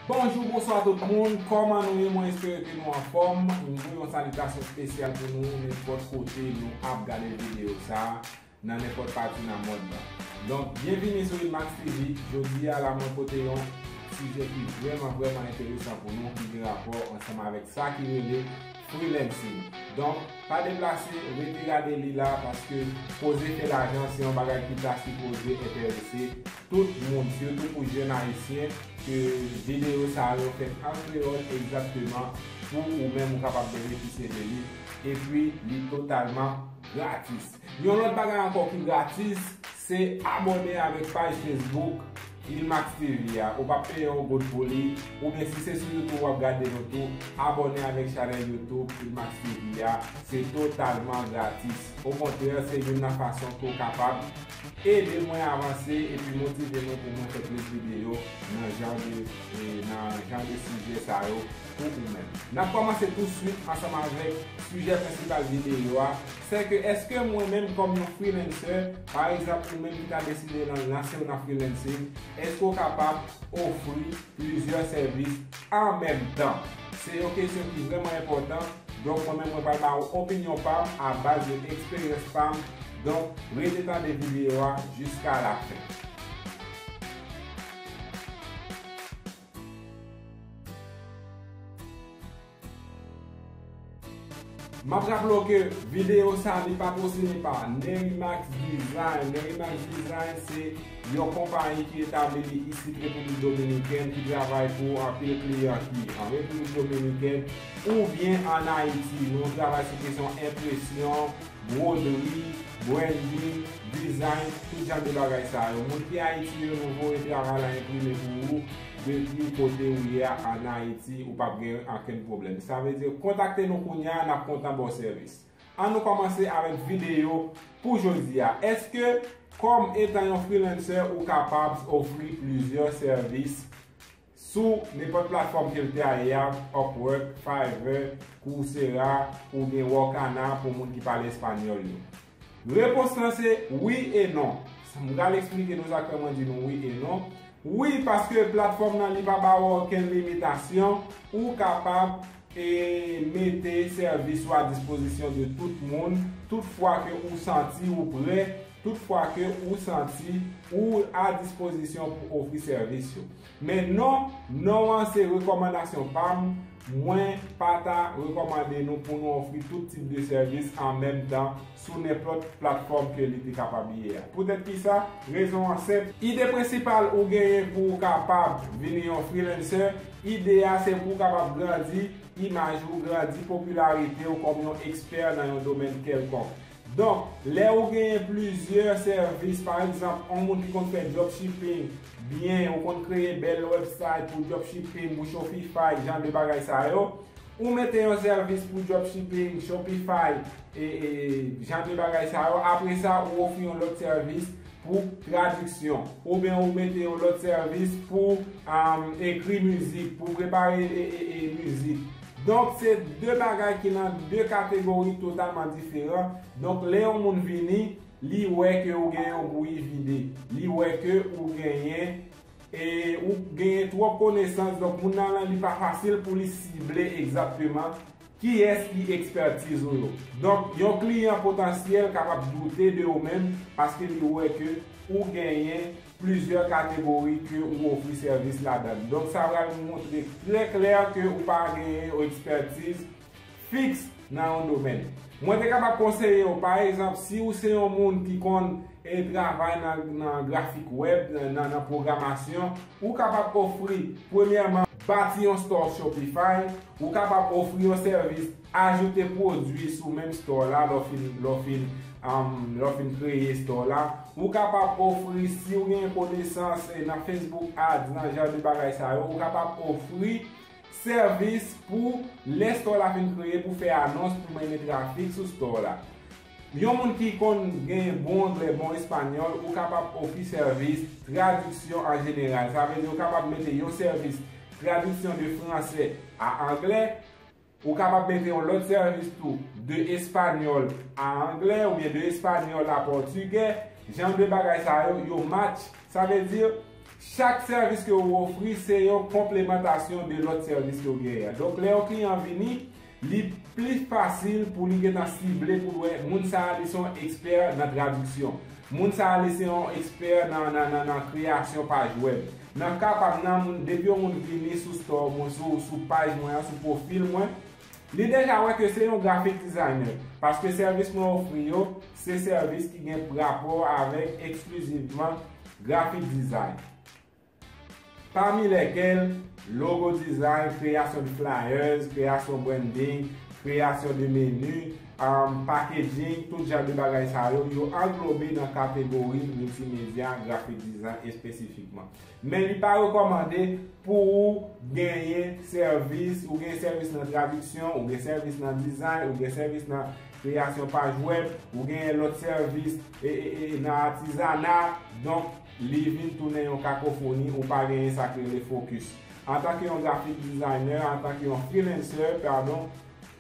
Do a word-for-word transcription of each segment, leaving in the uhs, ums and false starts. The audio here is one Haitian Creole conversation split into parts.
Bonjou, bonswa tout moun, kòman nou ye? Mwen espere ke nou anfòm. M voye yon salitasyon espesyal pou nou nenpòt kote nou ap gade videyo sa a, nan nenpòt pati nan mond lan. Donk, byenvini sou Inmax T V. Jodi a la, mwen pote yon sijè ki vrèman, vrèman enteresan pou nou, ki gen rapò ansanm avèk sa ki rele freelancing. Donk, pa deplase, rete gade li la, paske koze fè lajan se yon bagay ki ta sipoze enterese tout moun, sitou pou jèn ayisyen, ke videyo sa yo fèt an kreyòl egzakteman pou ou menm ou kapab benefisye de li, epi li totalman gratis. Yon lòt bagay ankò ki gratis, se abòne avèk paj Facebook Inmax T V a. Ou p ap peye yon goud pou li. Oubyen si se sou YouTube w ap gade nou tou, abòne avèk chanèl YouTube Inmax T V a. Se totalman gratis. Okontrè, se youn nan fason ke w kapab ede mwen avanse epi motive mwen pou mwen fè plis videyo nan jan de, e, nan jan de sijè sa yo pou ou menm. N ap kòmanse tou swit ansanm avèk sijè prensipal videyo a, se ke èske mwen menm kòm yon freelancer, pa egzanp ou menm ki ta deside lan- lanse w nan freelancing, èske w kapab ofri plizyè sèvis an menm tan? Se yon kesyon ki vrèman enpòtan, donk mwen menm mwen pral ba w opinyon pa m a baz de eksperyans pa m, donk rete tande videyo a jiska lafen. M ap raple w ke videyo sa li patwosine pa Nerimax Design. Nerimax Design se yon konpayi ki etabli li isit Repiblik Dominikèn, ki travay pou anpil kliyan ki an Repiblik Dominikèn oubyen ann Ayiti. Nou travay sou kesyon enpresyon, bwodri, branding, design, tout jan de bagay sa yo. Moun ki Ayiti yo, nou voye travay la enprime pou ou depi kote ou ye a ann Ayiti, ou p ap gen ankenn pwoblèm. Sa vle di, kontakte nou kounye a, n ap kontan ba w sèvis. An nou kòmanse avèk videyo pou jodi a. Èske, kòm etan yon freelancer, ou kapab ofri plizyè sèvis sou nenpòt platfòm ke l ta ye a, Upwork, Fiverr, Coursera, oubyen Workana pou moun ki pale espanyòl yo? Repons lan se wi e non. M pral eksplike nou sa k fè mwen di nou wi e non. Wi, paske platfòm nan li pa ba ou okenn limitasyon, ou kapab, e, mete sèvis ou a dispozisyon de tout moun, tout fwa ke ou santi ou prè, tout fwa ke ou santi ou a dispozisyon pou ofri sèvis yo. Men non, non an se rekòmandasyon pa m, mwen pa ta rekòmande nou pou nou ofri tout tip de sèvis an menm tan sou nenpòt platfòm ke li te kapab ye a. Poutèt kisa? Rezon an senp. Ide prensipal ou genyen pou ou kapab vini yon freelancer, ide a se pou ou kapab grandi imaj ou, grandi popilarite ou kòm yon ekspè nan yon domèn kèlkonk. Donk, lè ou genyen plizyè sèvis, pa egzanp, yon moun ki konn fè dropshipping byen, ou konn kreye bèl website pou dropshipping, pou Shopify, jan de bagay sa yo, ou mete yon sèvis pou dropshipping, Shopify, e, e, jan de bagay sa yo. Apre sa, ou ofri yon lòt sèvis pou tradiksyon. Oubyen ou mete yon lòt sèvis pou, um, ekri mizik, pou prepare, e, e, e, mizik. Donk, se de bagay ki nan de kategori totalman diferan. Donk, lè yon moun vini, li wè ke ou gen yon bouyi vide. Li wè ke ou genyen, e ou genyen twòp konesans. Donk, moun nan lan, li pa fasil pou li sible egzakteman kiyès ki ekspètiz ou yo. Donk, yon kliyan potansyèl kapab doute de ou menm paske li wè ke ou genyen plizyè kategori ke ou ofri sèvis ladan. Donk, sa pral montre trè klè ke ou pa genyen yon ekspètiz fiks nan yon domèn. Mwen te kapab konseye w, pa egzanp, si ou se yon moun ki konn, e, travay nan, nan grafik wèb, nan, nan, nan pwogramasyon, ou kapab ofri, premyèman, bati yon store Shopify, ou kapab ofri yon sèvis ajoute pwodui sou menm store la, lè w fin, lè w fin, um, lè w fin kreye store la. Ou kapab ofri, si w gen konesans, e, nan Facebook Ads, nan jan de bagay sa yo, ou kapab ofri sèvis pou lè store la fin kreye, pou fè anons, pou mennen trafik sou store la. Yon moun ki konn gen bon anglè, bon espanyòl, ou kapab ofri sèvis tradiksyon an jeneral. Sa vle di ou kapab mete yon sèvis tradiksyon de fransè a anglè, ou kapab mete yon lòt sèvis tou de espanyòl a anglè oubyen de espanyòl a pòtigè. Jan de bagay sa yo, yo match. Sa vle di, Chak sèvis ke ou ofri se yon konplemantasyon de lòt sèvis ke ou genyen an. Donk, lè yon kliyan vini, li pli fasil pou li gentan sible pou l wè moun sa a li se yon ekspè nan tradiksyon. Moun sa a li se yon ekspè nan, nan, nan, nan kreyasyon paj wèb. Nan ka pa m nan, moun, depi yon moun vini sou store mwen, sou, sou paj mwen an, sou pwofil mwen, li deja wè ke se yon graphic designer. Paske sèvis mwen ofri yo, se sèvis ki gen rapò avèk eksklizivman graphic design. Pami lèkèl, logo design, kreyasyon de flyers, kreyasyon branding, kreyasyon de meni, um, packaging, tout jan de bagay sa yo, yo anglobe nan kategori miltimedya, graphic design espesifikman. Men li pa rekòmande pou ou genyen sèvis, ou gen sèvis nan tradiksyon, ou gen sèvis nan design, ou gen sèvis nan kreyasyon paj wèb, ou gen lòt sèvis e, e, e, nan atizana. Donk, li vin tounen yon kakofoni, ou pa genyen sa k rele focus. Antanke yon graphic designer, antanke yon freelancer, padon,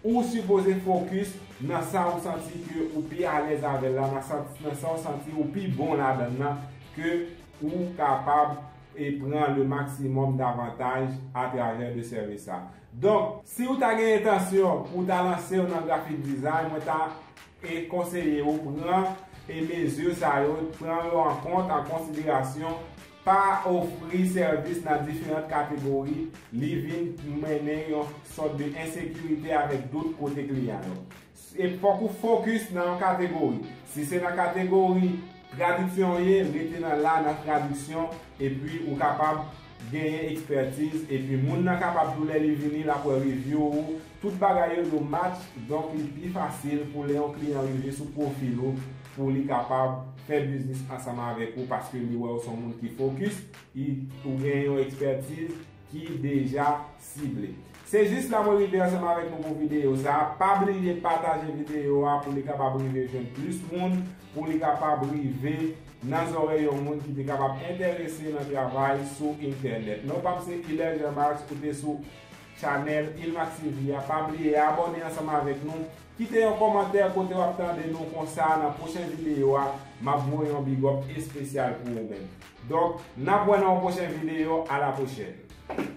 ou sipoze focus nan sa ou santi ke ou pi alèz avè l la, nan sa, nan sa ou santi ou pi bon ladan l nan, ke ou kapab e pran le maximum d'avantaj atravè de sèvis sa. Donk, si ou ta gen entansyon pou w ta lanse w nan graphic design, mwen ta e konseye ou pran e mezi sa yo, pran yo an kont, an konsiderasyon, pa ofri sèvis nan diferan kategori, li vin mennen yon sòt de ensekirite avèk dout kote kliyan yo. E fòk ou focus nan yon kategori. Si se nan kategori tradiksyon ou ye, rete nan la, nan tradiksyon, epi ou kapab genyen ekspertiz, epi moun nan kapab tou lè li vini, l ap wè review ou, tout bagay yo, yo match, donk li pi fasil pou lè yon kliyan rive sou pwofil ou, pou li kapab fè biznis ansanm avèk ou, paske li wè ou se yon moun ki focus, li, ou gen yon ekspertiz ki deja sible. Se jis la mwen rive ansanm avèk nou pou videyo sa. Pa bliye pataje videyo a pou li kapab rive jwenn plis moun, pou li kapab rive nan zòrèy yon moun ki te kapab enterese nan travay sou entènèt. Non pa m se Hilaire Jean Max, ou te sou chanèl Ilmax T V a. Pa bliye abòne ansanm avèk nou. Kite yon kòmantè kote w ap tande nou, konsa nan pwochen videyo a, m ap voye yon big up espesyal pou ou menm. Donk, n ap wè nan yon pwochen videyo. A la pwochèn.